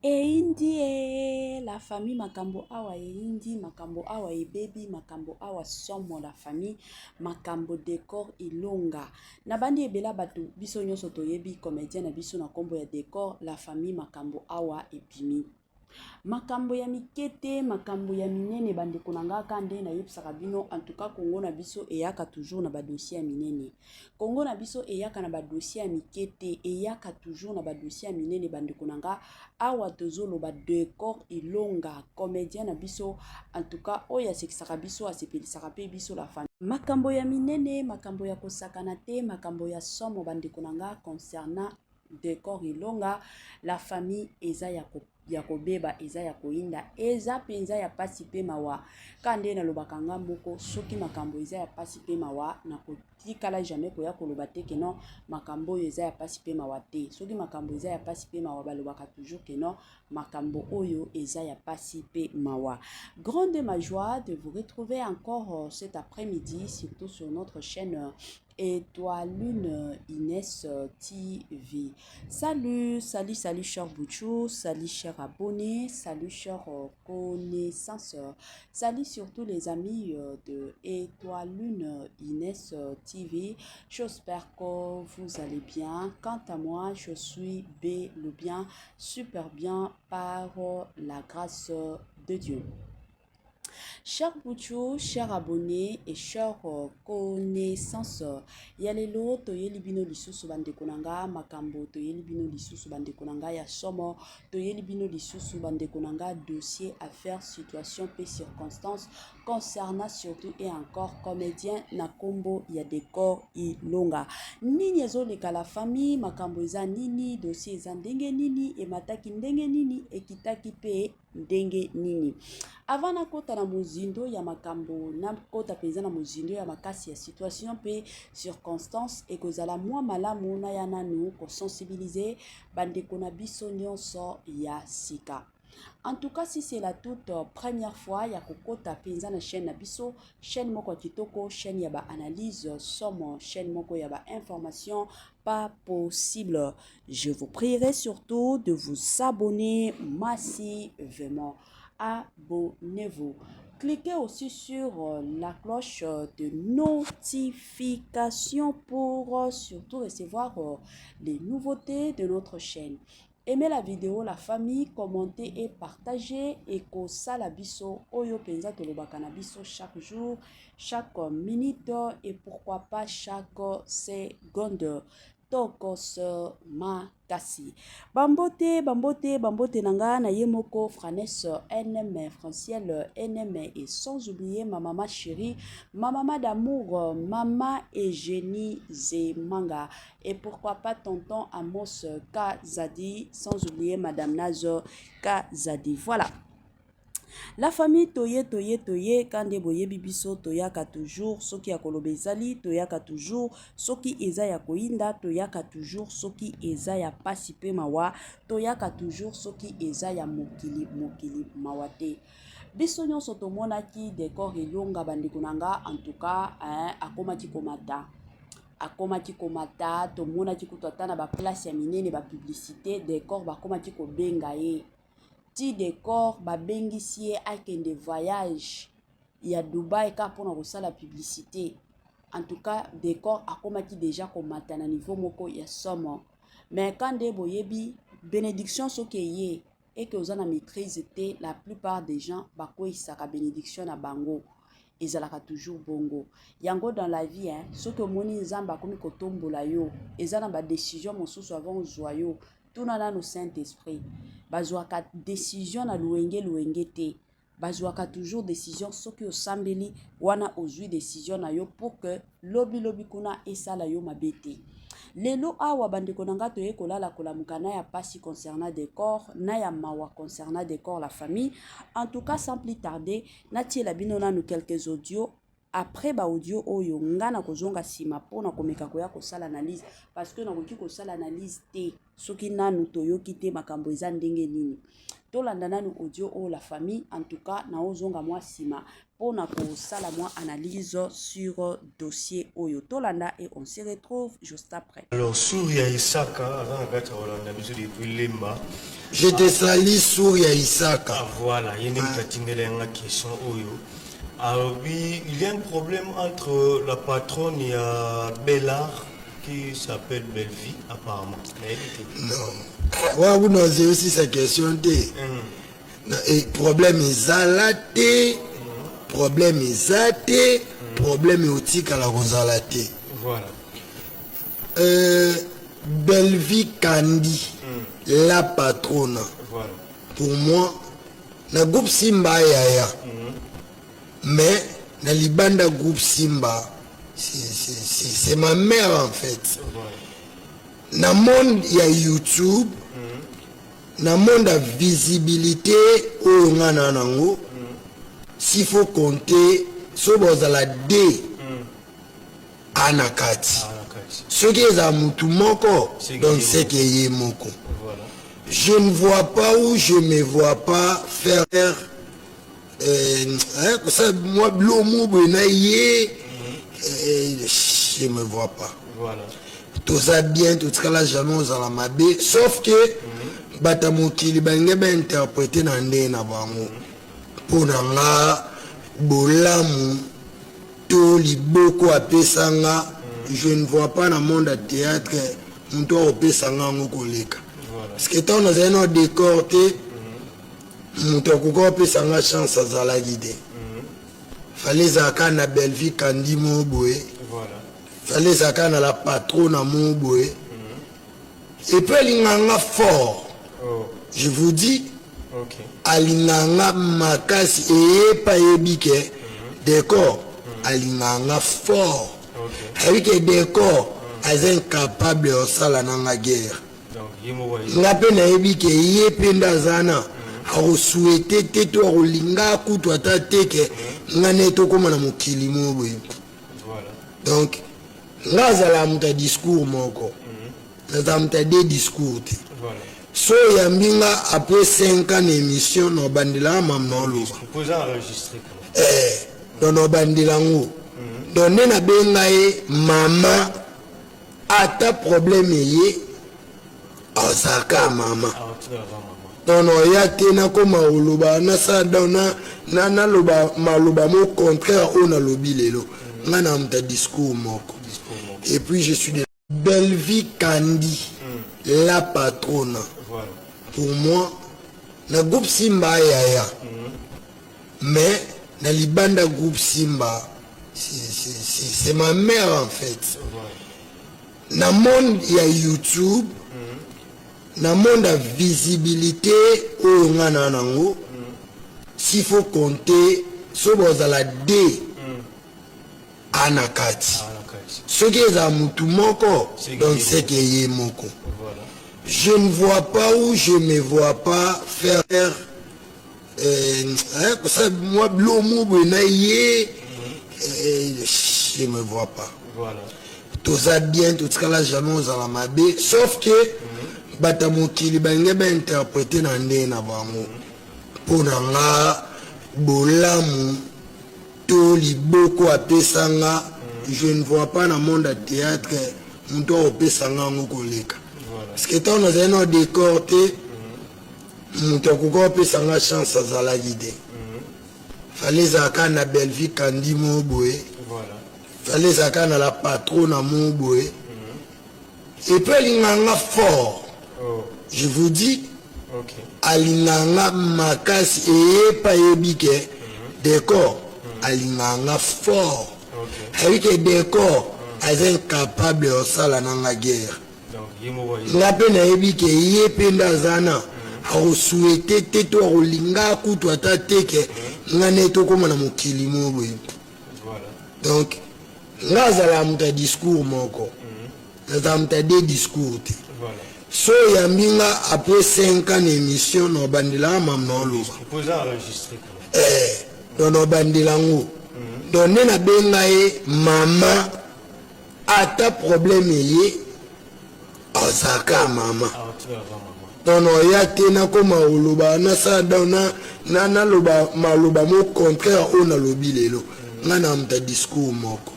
Eyindi ee la famille, makambo awa eyindi, makambo awa ebebi, makambo awa somo. La famille, makambo Decor Ilonga na bandi ebela bato. Biso nyonso toyebi comédien na biso na nkombo ya Decor. La famille, makambo awa ebimi, makambo ya mike te, makambo ya minene. Bandeko na nga, ka nde nayebisaka bino, en tout cas Kongo na biso eyaka toujours na badossier ya minene. Kongo na biso eyaka na badossier ya mike te, eyaka toujours na badossier ya minene. Bandeko na nga, awa tozoloba Decor Ilonga, comédien na biso, en tout cas oyo asekisaka biso, asepelisaka mpe biso. La famille, makambo ya minene, makambo ya kosakana te, makambo ya somo. Bandeko na nga, concernant Decor Ilonga, la famille, eza ya kobeba, eza ya koyinda, eza mpenza ya pasi mpe mawa. Ka nde nalobaka nga moko, soki makambo eza ya pasi mpe mawa, nakotikala jamais koya koloba te ke non, makambo oyo eza ya pasi mpe mawa te. Soki makambo eza ya pasi mpe mawa, balobaka toujours ke non, makambo oyo eza ya pasi mpe mawa. Grande ma joie de vous retrouver encore cet après-midi, surtout sur notre chaîne Étoile Lune Inès TV. Salut, salut, salut cher Bouchou, salut cher abonné, salut cher connaissance, salut surtout les amis de Étoile Lune Inès TV. J'espère que vous allez bien. Quant à moi, je suis bel ou bien, super bien par la grâce de Dieu. Cher Bouchou, cher abonné et cher connaissance, ya lelo toyeli bino lisusu, bandeko na nga, makambo toyeli bino lisusu, bandeko na nga, ya somo. Toyeli bino lisusu, bandeko na nga, dossier, affaire, situation pe circonstance concernant surtout et encore comédien na nkombo ya Decor Ilonga. Nini ezoleka, la famille? Makambo eza nini? Dossier eza ndenge nini? Emataki ndenge nini? Ekitaki mpe ndenge nini? Avant nakota na mozindo ya makambo, nakota mpenza na mozindo ya makasi ya situation mpe circonstance, ekozala mwa malamu naya nanu kosensibiliser bandeko na biso nyonso ya sika. En tout cas, si c'est la toute première fois ya kokota mpenza na chaîne na biso, chaîne moko ya kitoko, chaîne ya baanalyse somo, chaîne moko ya bainformation pas possible, je vous prierai surtout de vous abonner massivement. Abonnez-vous. Cliquez aussi sur la cloche de notification pour surtout recevoir les nouveautés de notre chaîne. Aimez la vidéo, la famille, commentez et partagez. Et kosala biso oyo penza tolobaka na biso chaque jour, chaque minute et pourquoi pas chaque seconde. Tokos makasi. Bambote, bambote, bambote na nga na ye moko Franes NM, Franciel NM, et sans oublier ma maman chérie, ma maman d'amour, maman Eugénie Zemanga, et pourquoi pas tonton Amos Kazadi, sans oublier madame Nazo Kazadi. Voilà. La famille, toye, toye, toye. Ka nde boyebi biso, toyaka toujours soki ya koloba ezali, toyaka toujours soki eza ya koyinda, toyaka toujours soki eza ya pasi mpe mawa, toyaka toujours soki eza ya mokili mokili mawa te. Biso nyonso tomonaki Decor Elonga, bandeko na nga, en tout cas, hein, akomaki komata, akomaki komata. Tomonaki kutu ata na baplace ya minene, bapublicité, Decor bakomaki kobenga ye. Ti Decor babengisi ye akende voyage ya Dubai kaka mpona kosala publicité. En tout cas, Decor akomaki déjà komata na niveau moko ya somo. Mais ka nde boyebi, bénédiction soki eye eke oza na maîtrise te, la plupart des gens bakweyisaka bénédiction na bango. Ezalaka toujours bongo yango dans la vie, hein. Soki omoni Nzambe akomi kotombola yo, eza na badécision mosusu, avant ozwa yo, tuna nano Saint Esprit. Bazwaka décision na luwenge luwenge te. Bazwaka toujours décision soki osambeli, wana ozwi décision na yo pour que lobilobi kuna esala yo mabe te. Lelo awa, bandeko na nga, toye kolala kolamuka na ya pasi concernant Décor, na ya mawa concernant Décor. La famille, en tout cas, sans plus tarder, natiela bino nanu quelques audios. Après baaudio oyo, nga na kozonga nsima mpona komeka koya kosala analyse, parce que nakoki kosala analyse te soki nanu toyoki te makambo eza ndenge nini. Tolanda nanu audio oyo, la famille. En tout cas, naozonga mwa nsima mpona kosala mwa analyse sur dossier oyo. Tolanda et on se retrouve juste après. Alors, Souria Isaka aza na kati ya kolanda biso depuis Lemba. Je te salue, Souria Isaka. Ah, voilà, ye nde moto atindela yanga question oyo. Alobi il y a un problème entre la patronne ya Bellard qui s'appelle Bellevie, apparemment. Nayebi te. Non, wana kuna ozwi aussi sa question te. Problème ezala te, problème eza te, problème eotikala kozala te. Bellevie Kandi, la patrona, pour moi, na groupe Simba yaya, mais na libanda groupe Simba, c'est ma mère en fait. Na monde ya YouTube, na monde ya visibilité oyo nga na nango, s'il faut compter, so bozala d ana kati. Ah, na kati. Soki ezala mutu moko, C'est donc que c'est que ye moko. Je ne vois pas où je me vois pas faire hein, ça, moi, biloko boye na ye, je me vois pas. Toza bien, totikala jamais ozala mabe, sauf que bato ya mokili balingi bainterpréter na ndenge na bango. Mpo na nga, bolamu to liboko apesanga, je ne vois pas na monde ya théâtre moto akopesanga yango koleka. Parce que ntango nazali na décor te, moto akoki kopesanga chance azalaki te. Fallait ezalaka na Bellevie Kandi mo boye. Fallait ezalaka na la patronne mo boye. Et puis alinganga fort. Je vous dis, alinganga makasi. Eyepa yebi ke décor alinganga fort. Ayebi ke décor aza incapable ya kosala nanga guerre. Donc ye moko ayebi. Nga mpe nayebi ke ye mpe nde aza na akosouhaiter te to akolinga kutu ata te ke nga nde tokóma na mokili mo boye. Donc nga azalaka moto ya discours moko, nazala moto ya deux discours te. So oyambi nga après 5 ans na émission, na obandelaka mamu na oloba. Po eza enregistré quand même. Eh, donc na obandela yango. Donc nde nabenga ye mama, ata problème eye, azalaka mama. Ah, otikala mama. Donc naoya te nakoma koloba, nasala donc naloba maloba mo contraire oyo nalobi lelo. Nga na moto ya discours moko. Discours moko. Et puis je suis de Bellevie Kandi, la patronne, pour moi, na groupe Simba yaya, mais na libanda groupe Simba, c'est ma mère en fait. Na monde ya YouTube, na monde ya visibilité oyo nga na nango, s'il faut compter, so bozala d ana kati. Ah, na kati. Soki ezala mutu moko, C'est que donc ye c'est que ye moko. Je ne vois pas où je me vois pas faire hein, ça, moi, biloko boye na ye, je me vois pas. Toza bien, totikala jamais ozala mabe, sauf que bato ya mokili balingi bainterpréter na ndenge na bango. Mpo na nga, bolamu to liboko apesanga, je ne vois pas na monde ya théâtre moto akopesanga yango koleka. Parce que ntango nazali na décor te, moto akoki kopesanga chance azalaki te. Fallait ezalaka na Bellevie Kandi mo boye. Fallait ezalaka na la patronne mo boye. Et puis alinganga fort. Je vous dis, alinganga makasi. Eyepa yebi ke décor alinganga fort. Ayebi ke décor aza incapable ya kosala nanga guerre. Donc ye moko ayebi. Nga mpe nayebi ke ye mpe nde aza na akosouhaiter te to akolinga kutu ata te ke nga nde tokóma na mokili mo boye. Donc nga azalaka moto ya discours moko, nazala moto ya deux discours te. So oyambi nga après 5 ans na émission, na obandelaka mamu na oloba. Po eza enregistré quand même. Eh, donc na obandela yango. Donc nde nabenga ye mama, ata problème eye, azalaka mama. Ah, otikala mama. Donc naoya te nakoma koloba, nasala donc naloba maloba mo contraire oyo nalobi lelo. Ngai na moto ya discours moko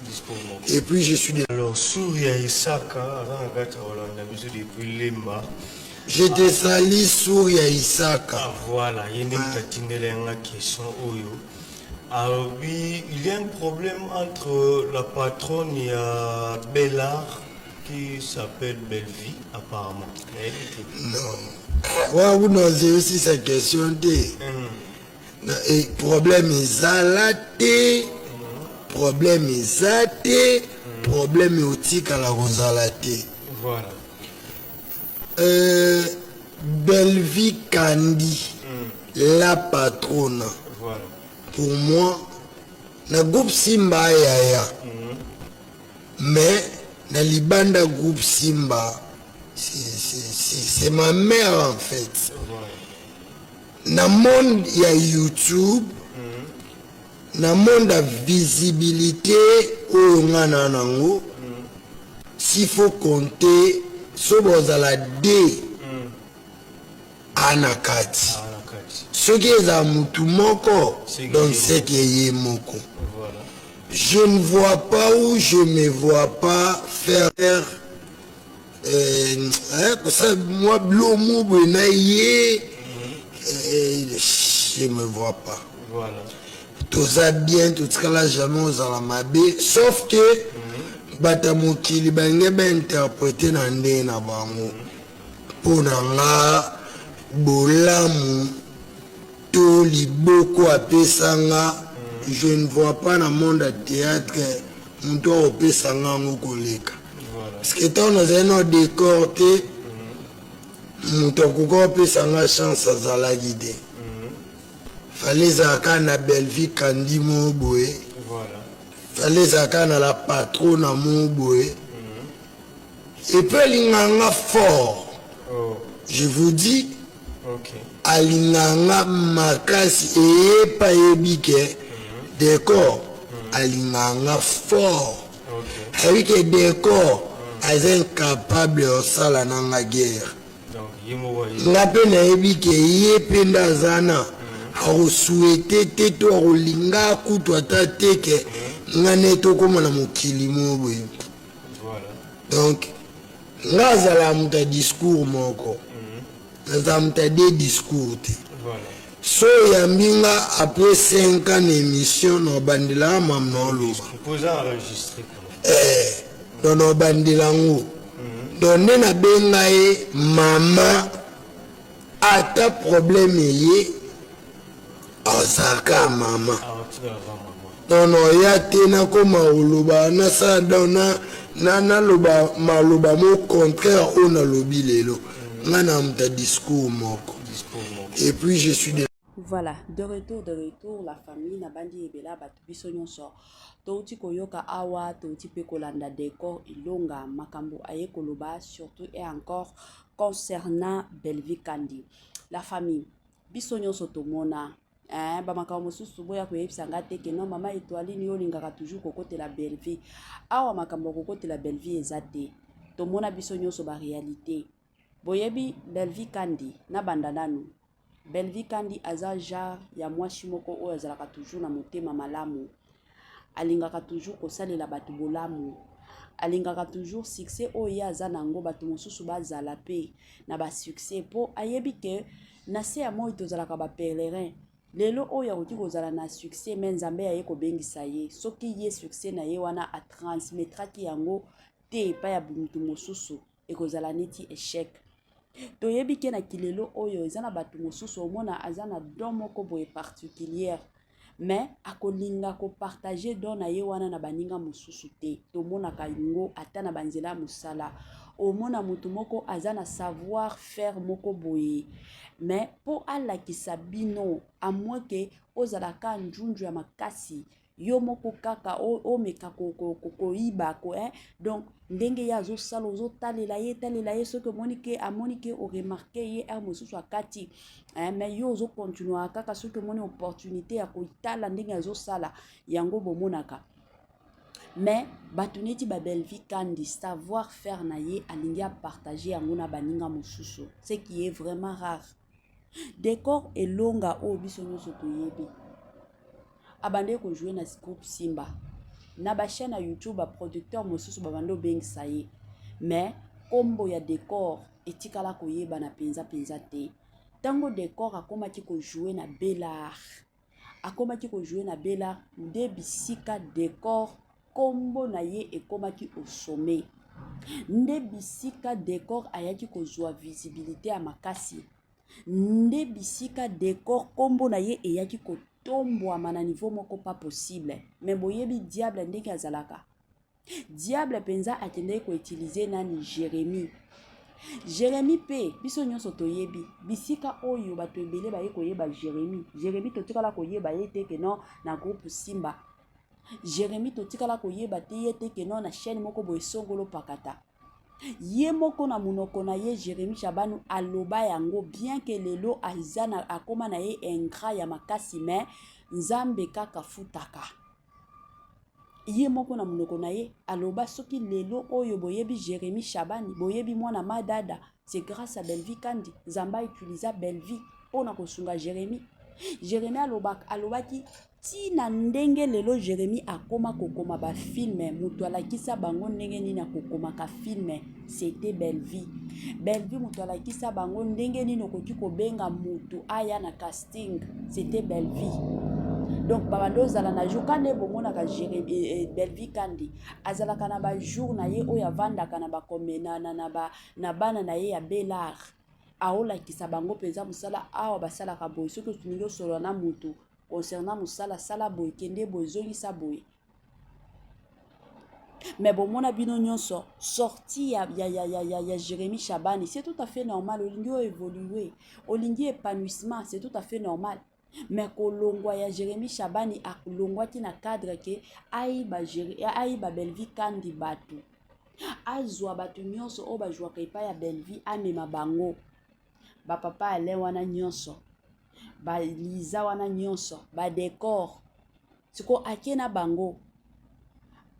et puis je suis de Alors, Souria Isaka aza na kati ya kolanda biso depuis Lemba. Je te salue, Souria Isaka. Ah, voilà, ye nde moto atindela yanga question oyo. Alobi il y a un problème entre la patronne ya Bellard qui s'appelle Bellevie apparemment. Nayebi te. Non, wana kuna ozeyosisa question te. Problème ezala te, problème eza te, problème otikala kozala te. Bellevie Kandi, la patronne, pour moi na groupe Simba yaya, mais na libanda groupe Simba, c'est ma mère en fait. Na monde ya YouTube, na monde ya visibilité oyo nga na nango, s'il faut compter, so bozala de ana kati. Ah, na kati. Soki ezala mutu moko, C'est donc ye c'est que ye moko. Je ne vois pas où je me vois pas faire hein, ça, moi blomo boye na ye, je me vois pas. Toza bien, totikala jamais ozala mabe, sauf que bato ya mokili balingi bainterpréter na ndenge na bango. Mpo na nga, bolamu to liboko apesanga, je ne vois pas na monde ya théâtre moto akopesanga yango koleka. Parce que ntango nazali na décor te, moto akoki kopesanga chance azalaki te. Fallait ezalaka na Bellevie Kandi moko boye. Fallait ezalaka na la patronne moko boye. Et puis alinganga fort. Je vous dis, alinganga makasi, eyepa yebi ke décor alinganga fort. Ayebi ke décor aza incapable ya kosala nanga guerre. Donc ye moko ayebi. Nga mpe nayebi ke ye mpe nde aza na akosouhaiter te to akolinga kutu ata te ke nga nde tokóma na mokili moko boye. Donc nga azala moto ya discours moko, nazala moto ya de discours te. So oyambi nga après 5 ans na émission, na obandelaka mamu na oloba. Mpo eza enregistré quoi. Donc na obandela yango. Donc nde nabenga ye mama, ata problème eye, azalaka mama. Aotikalaka mama. Donc naoya te nakoma koloba, nasala donc naloba maloba mo contraire oyo nalobi lelo. Ngai na moto ya discours moko. Discours moko. Et puis je suis de Voilà, de retour, de retour, la famille. Na bandi ebela bato, biso nyonso touti koyoka awa, touti mpe kolanda Décor Ilonga, makambo aye koloba surtout et encore concernant Bellevie Kandi. La famille, biso nyonso tomona, hein, bamakambo mosusu. Boya koyebisa nga te ke non, mama Etoiline, yo olingaka toujours kokotela Bellevie. Awa makambo ya kokotela Bellevie eza te. Tomona biso nyonso baréalité. Boyebi Bellevie Kandi na banda nanu. Bellevie Kandi aza genre ya mwasi moko oyo azalaka toujours na motema malamu, alingaka toujours kosalela bato bolamu, alingaka toujours succès oyo ye aza nango, bato mosusu bazala mpe na basuccès, mpo ayebi ke na se ya moi tozalaka bapèlerin. Lelo oyo akoki kozala na succès, mais Nzambe aye kobengisa ye. Soki ye succès na ye wana atransmettraki yango te epai ya motu mosusu, ekozala neti échec. Toyebi ke na kilelo oyo eza na bato mosusu, omona aza na don moko boye particulière, mais akolinga kopartager don na ye wana na baninga mosusu te. Tomonaka yango ata na banzela ya mosala. Omona motu moko aza na savoir faire moko boye, mais mpo alakisa bino, à moins ke ozalaka njunju ya makasi, yo moko kaka omeka koyiba ko, eh? Donc ndenge ye azosala, ozotalela ye, talela ye. Soki omoni ke amoni ke oremarquer ye, heure mosusu akati, eh, mais yo ozocontinuaka kaka. Soki omoni opportunité ya kotala ndenge azosala yango, bomonaka. Mais bato neti ba Bellevue Kandi, savoir faire na ye, alingi apartage yango na baninga mosusu, ce qui est vraiment rare. Décor Elonga oyo biso nyonso toyebi, abandaki kojouer na groupe Simba, na bachaîne ya YouTube, baproducteur mosusu babandi obengisa ye, mais nkombo ya Décor etikala koyebana mpenza mpenza te. Ntango Décor akomaki kojouer na Belart, akomaki kojouer na Belart, nde bisika Décor nkombo na ye ekomaki au sommet, nde bisika Décor ayaki kozwa visibilité ya makasi, nde bisika Décor nkombo na ye eyaki kotombwama na niveau moko pas possible. Mais boyebi diable ndenge azalaka. Diable mpenza akendeki koutiliser nani? Jérémi. Jérémi mpe biso nyonso toyebi bisika oyo bato ebele baye koyeba Jérémi. Jérémi, totikala koyeba ye te que non na groupe Simba. Jérémi, totikala koyeba te ye te que non na chaîne moko boye songolo pakata. Ye moko na monoko na ye, Jérémi Chabanu aloba yango bien que lelo aza na akóma na ye ingrat ya makasi, mais Nzambe kaka futaka. Ye moko na monoko na ye aloba, soki lelo oyo boyebi Jérémi Chabani, boyebi mwana Madada, c'est grâce à Bellevue Kandi. Nzambe autiliza Bellevue mpona kosunga Jérémi. Jérémi alobaki ntina ndenge lelo Jérémi akóma kokoma bafilm, moto alakisa bango ndenge nini akokomaka film, c'était Bellevue. Bellevue moto alakisa bango ndenge nini okoki kobenga motu aya na casting, c'était Bellevue. Donc babanda ozala na jour kande bomonaka Bellevue Kandi azalaka na bajour na ye oyo avandaka na, bakome, na, na, na, ba, na bana na ye ya Belart, aolakisa bango mpenza mosala awa basalaka boye. Soki olingi osolola na motu concernant mosala, sala boye, kende boye, ezongisa boye. Mais bomona bino nyonso sortie ya Jérémi Chabani, c'est tout à fait normal. Olingi oévolue, olingi épanouissement, c'est tout à fait normal. Mais kolongwa ya Jérémi Chabani, alongwaki na cadre que ayiba Bellevue Kandi bato, azwa bato nyonso oyo bazwaka epai ya Bellevue, amema bango, bapapa Alain wana nyonso, baliza wana nyonso, badécor. Sikoyo ake na bango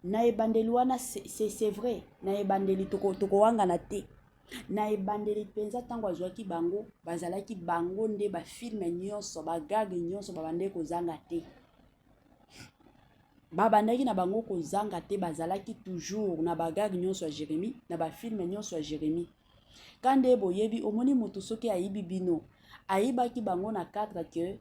na ebandeli wana, c'est vrai, na ebandeli tokowangana te. Na ebandeli mpenza, ntango azwaki bango, bazalaki bango nde bafilm nyonso, bagag nyonso babandaki kozanga te, babandaki na bango kozanga te, bazalaki toujours na bagag nyonso ya Jérémi, na bafilm nyonso ya Jérémi. Ka nde boyebi, omoni moto soki ayibi bino, ayibaki bango na cadre que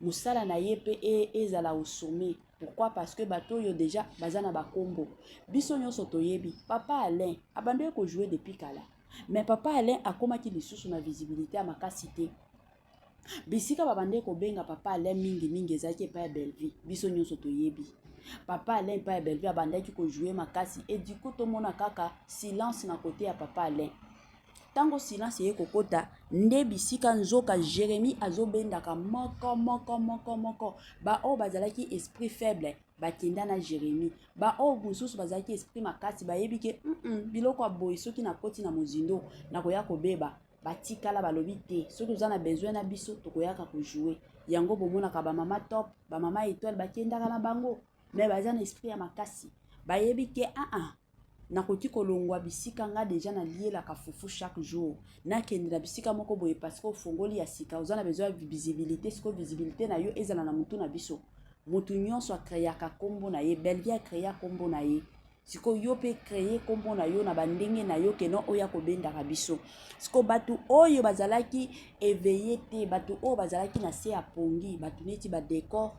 mosala na ye mpe ezala au sommet. Pourquoi? Parce que bato oyo déjà baza na bakombo, biso nyonso toyebi papa Alain abandaki kojouer depuis kala, mais papa Alain akomaki lisusu na visibilité ya makasi te. Bisika babandaki kobenga papa Alain mingimingi ezalaki epai ya Bellevue. Biso nyonso toyebi papa Alain epai ya Bellevue abandaki kojouer makasi. Et du coup tomona kaka silence na côté ya papa Alain. Ntango silence eye kokota, nde bisika nzoka Jérémi azobendaka moko moko moko moko. Baoyo bazalaki esprit faible bakenda na Jérémi, baoyo mosusu bazalaki esprit makasi, bayebi que biloko ya boye, soki nakoti na mozindo, nakoya kobeba, batikala. Balobi te, soki oza na besoin na biso, tokoyaka kojouer. Yango bomonaka bamama Top, bamama Étoile bakendaka na bango, mais baza na esprit ya makasi, bayebi que aa nakoki kolongwa bisika nga déjà nalielaka fufu chaque jour, nakende na bisika moko boye parce que ofongoli ya sika, oza na besoin ya visibilité. Sikoyo visibilité na yo ezala na motu na biso. Motu nyonso acréaka nkombo na ye. Bellevue acréa nkombo na ye. Sikoyo yo mpe créer nkombo na yo na bandenge na yo keno oyo akobendaka biso. Sikoyo bato oyo bazalaki éveillé te, bato oyo bazalaki na se ya pongi, bato neti badécor,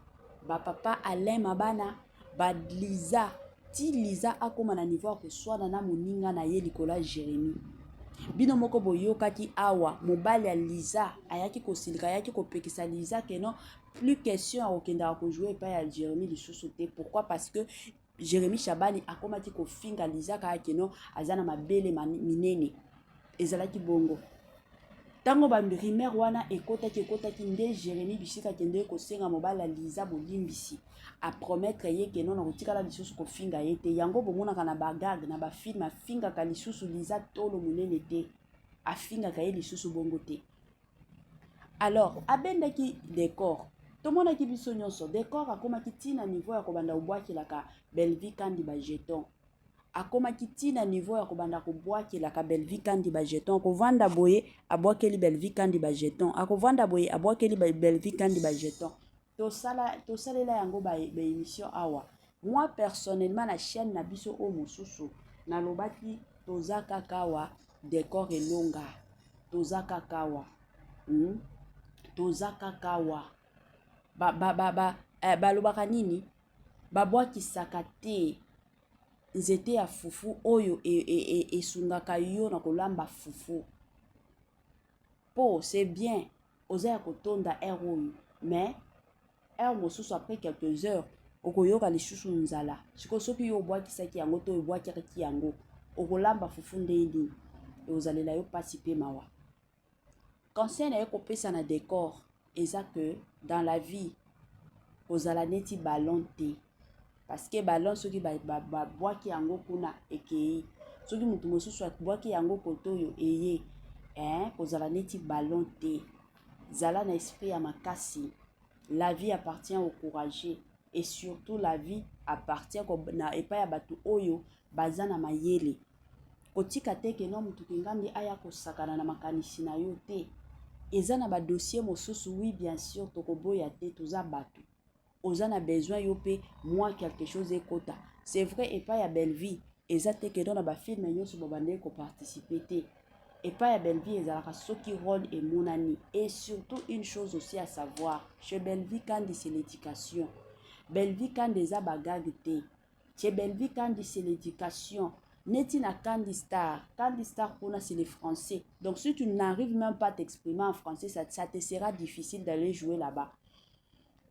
bapapa Alain Mabana, baliza, ti Liza akóma na niveau ya koswana na moninga na ye likolo ya Jérémi. Bino moko boyokaki awa, mobali ya Liza ayaki kosilika, ayaki kopekisa Liza que non, plus question ya kokendaka kojouer epai ya Jérémi lisusu te. Pourquoi? Parce que Jérémi Chabani akomaki kofinga Liza kaka que non, aza na mabele minene. Ezalaki bongo. Ntango barumeur wana ekotaki, nde Jérémi bisika akende kosenga mobali ya Liza bolimbisi, apromettre ye que non, na kotikala lisusu kofinga ye te. Yango bomonaka na bagag, na bafilm, afingaka lisusu Liza tolo monene te, afingaka ye lisusu bongo te. Alors abendaki décor. Tomonaki biso nyonso, Decor akomaki ti na niveau ya kobanda kobwakelaka Bellevue Kandi ba jetons. Akomaki ti na niveau ya kobanda kobwakelaka Bellevue Kandi ba jetons. Akovanda boye, abwakeli Bellevue Kandi ba jetons. Akovanda boye, abwakeli Bellevue Kandi ba jetons. Tosala, tosalela yango ba, ba émission awa. Moi personnellement na chaîne na biso oyo mosusu, nalobaki toza kaka awa Decor Elonga. Toza kaka awa. Toza kaka awa. Ba, ba, ba, ba, eh, balobaka nini? Babwakisaka te nzete ya fufu oyo esungaka e, e, yo na kolamba fufu. Po c'est bien, oza ya kotonda heure oyo, mais heure mosusu après quelques heures okoyoka lisusu nzala. Sikoyo soki yo obwakisaki yango to obwakaki yango, okolamba fufu ndenge nini? Eozalela yo pasi pe mawa. Conseil na ye kopesa na Decor eza que dans la vie kozala neti ballon te, parce que ballon soki babwaki yango kuna ekei, soki moto mosusu abwaki yango kote oyo eye, eh, kozala neti ballon te. Zala na esprit ya makasi. La vie appartient aux courageux et surtout la vie appartient na epai ya bato oyo baza na mayele. Kotika te ke no mutu kingandi aya kosakana na makanisi na yo te. Eza na ba dossier mosusu, oui bien sûr tokoboya te, toza bato. Oza na besoin yo pe moi quelque chose ekota. C'est vrai epai ya Bellevue eza te ke no na ba film nyonso babandaki ko participer te. Epai ya Bellevue ezalaka soki rôle emonani. Et surtout une chose aussi à savoir, chez Bellevue Kandi c'est l'éducation. Bellevue Kandi eza ba gag te. Chez Bellevue Kandi c'est l'éducation. Neti na Kandi Star, Kandi Star kuna c'est le français. Donc si tu n'arrives même pas à t'exprimer en français, ça te sera difficile d'aller jouer là-bas.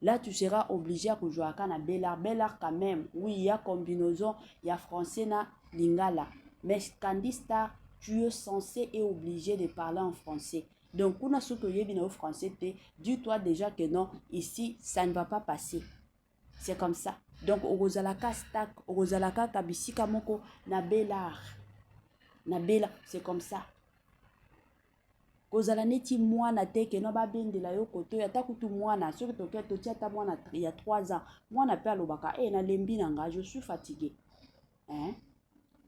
Là, tu seras obligé à jouer à na Bellard. Bellard quand même, oui, il y a combinaison, il y a français na lingala. Mais Kandi Star, tu es censé et obligé de parler en français. Donc, kuna soki oyebi na français te, dis-toi déjà que non, ici, ça ne va pas passer. C'est comme ça. Donc, okozalaka stack, okozalaka kabisika moko na Bellard. Na Bella, c'est comme ça. Kozala neti mwana te ke no babendela yo koto ata kutu mwana soki toke totia ata mwana ya 3 ans, mwana pe alobaka eh nalembi na nga, je suis fatigué. Hein?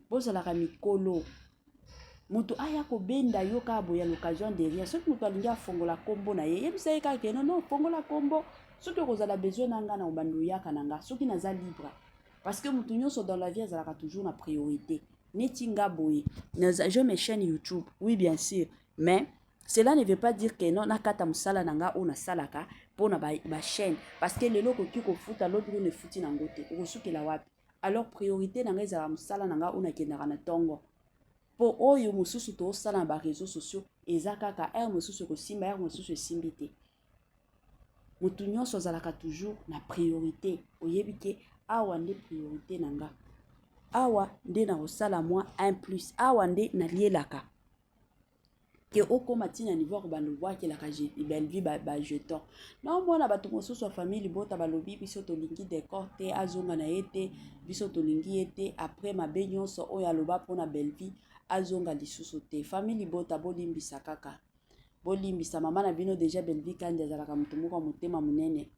Bozalaka mikolo. Moto aya kobenda yo kaka boye à l'occasion de rien. Soki moto alingi afongola kombo na ye, yebisa ye kaka ke non non, fongola kombo. Soki okozala besoin na nga na obanda oyaka na nga, soki naza libre. Parce que moto nyonso dans la vie azalaka toujours na priorité. Neti nga boye, j'ai mes chaînes YouTube, oui bien sûr, mais cela ne veut pas dire que non nakata mosala na nga oyo nasalaka mpona ba chaîne, parce que lelo okoki kofuta lobi oyo efuti nango te, okosukela wapi? Alors priorité na nga ezalaka mosala na nga oyo nakendaka na ntongo, po oyo mosusu tosala na ba réseaux sociaux eza kaka heure mosusu ekosimba, heure mosusu esimbi te. Moto nyonso azalaka toujours na priorité. Oyebi ke awa nde priorité na nga, awa nde nakosala mwa un plus, awa nde nalielaka ke okóma ntina niveau ya kobanda obwakelaka Bellevue ba jeton. Naomona bato mosusu ya famille libota balobi biso tolingi Décor te, azonga na ye te, biso tolingi ye te après mabe nyonso oyo aloba mpona Bellevue, azonga lisusu te. Famille libota, bolimbisa kaka, bolimbisa mama na bino. Déjà Bellevue Kandi azalaka moto moko ya motema monene.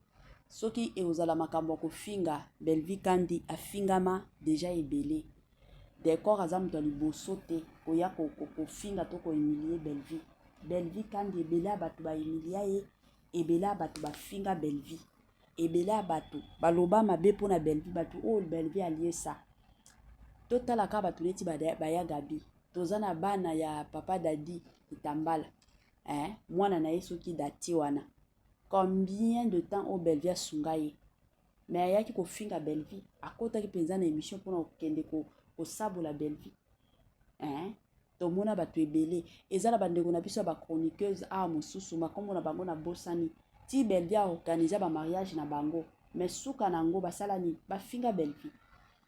Soki ekozala makambo ya kofinga, Bellevue Kandi afingama déjà ebele. Décor aza moto ya liboso te koya kofinga to kohumilie Bellevue. Bellevue Kandi, ebele ya bato bahumilia ye, ebele ya bato bafinga Bellevue, ebele ya bato baloba mabe mpona Bellevue, bato oyo Bellevue aliesa. Totalaka bato neti baya Gabi, toza na bana ya papa Dadi Kitambala, eh? Mwana na ye soki dati wana, combien de temps oyo Bellevue asunga ye, mais ayaki kofinga Bellevue, akotaki mpenza na émission mpona kokende kosabola Bellevue, eh? Tomona bato ebele, eza na bandeko na biso ya bachroniqueuse awa mosusu, makombo na bango nabosani, ti Bellevue aorganiza bamariage na bango, mais suka na yango basala nini? Bafinga Bellevue.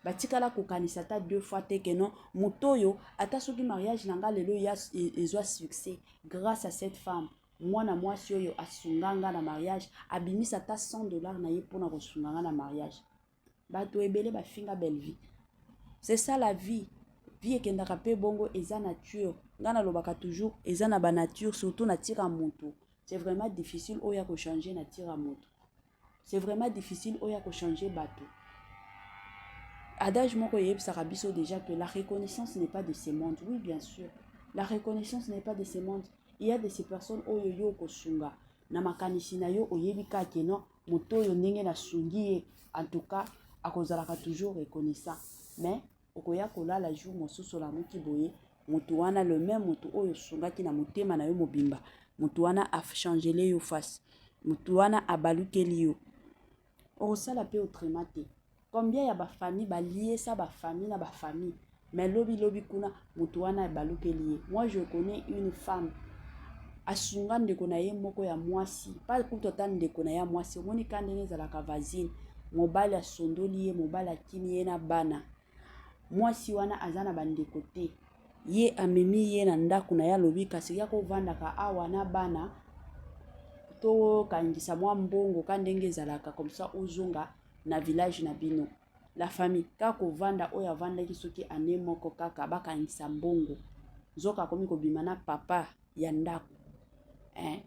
Batikala kokanisa ata deux fois te ke non, moto oyo, ata soki mariage na nga lelo ya ezwa succès grâce à cette femme, mwana mwasi oyo asunga nga na mariage, abimisa ata 100 $ na ye mpona kosunga nga na mariage. Bato ebele bafinga Bellevue. C'est ça la vie. Vie ekendaka mpe bongo, eza nature. Nga nalobaka toujours, eza na banature, surtout nature ya moto, c'est vraiment difficile oyo ya kochange nature ya moto. C'est vraiment difficile oya kochanger bato. Adage moko eyebisaka biso déjà que la reconnaissance n'est pas de ce monde. Oui, bien sûr, la reconnaissance n'est pas de ce monde. Il y a de ces personnes oyo yo okosunga na makanisi na yo, oyebi kaka que non, moto oyo, ndenge nasungi ye, en tout cas akozalaka toujours reconnaissant. Mais okoya kolala, jour mosusu olamuki boye, moto wana, le même moto oyo osungaki na motema na yo mobimba, moto wana achangele yo face, moto wana abalukeli yo. Okosala mpe autrement te. Combien ya bafamille baliesa bafamille na bafamille, mais lobi lobi kuna moto wana abalukeli ye? Moi, je connais une femme asunga ndeko na ye moko ya mwasi, pa kutu ata ndeko na ye ya mwasi. Omoni ka ndenge ezalaka, voisine, mobali asondoli ye, mobali akimi ye na bana. Mwasi wana aza na bandeko te. Ye amemi ye na ndako na ye, alobi kasi ya kovandaka awa na bana, tokangisa mwa mbongo ka ndenge ezalaka, comme ça ozonga na village na bino. La famille, kaka kovanda oyo avandaki soki ane moko, kaka bakangisa mbongo, nzoka akomi kobima na papa ya ndako, hein?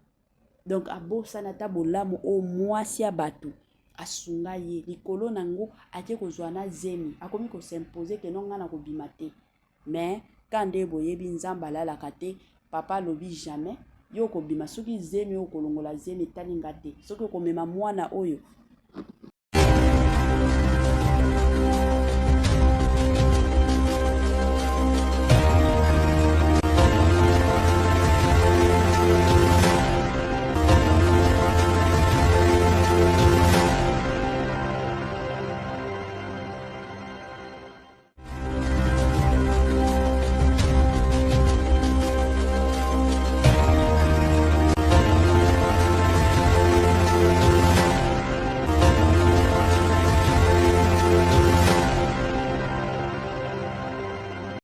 Donc abosani ata bolamu oyo mwasi ya bato asunga ye. Likolo nango ake kozwa na zemi, akomi kos'imposer que non, ngai na kobima te. Mais ka nde boyebi, Nzambe alalaka te. Papa alobi jamais yo okobima. Soki zemi oyo, kolongola zemi etalinga te. Soki okomema mwana oyo.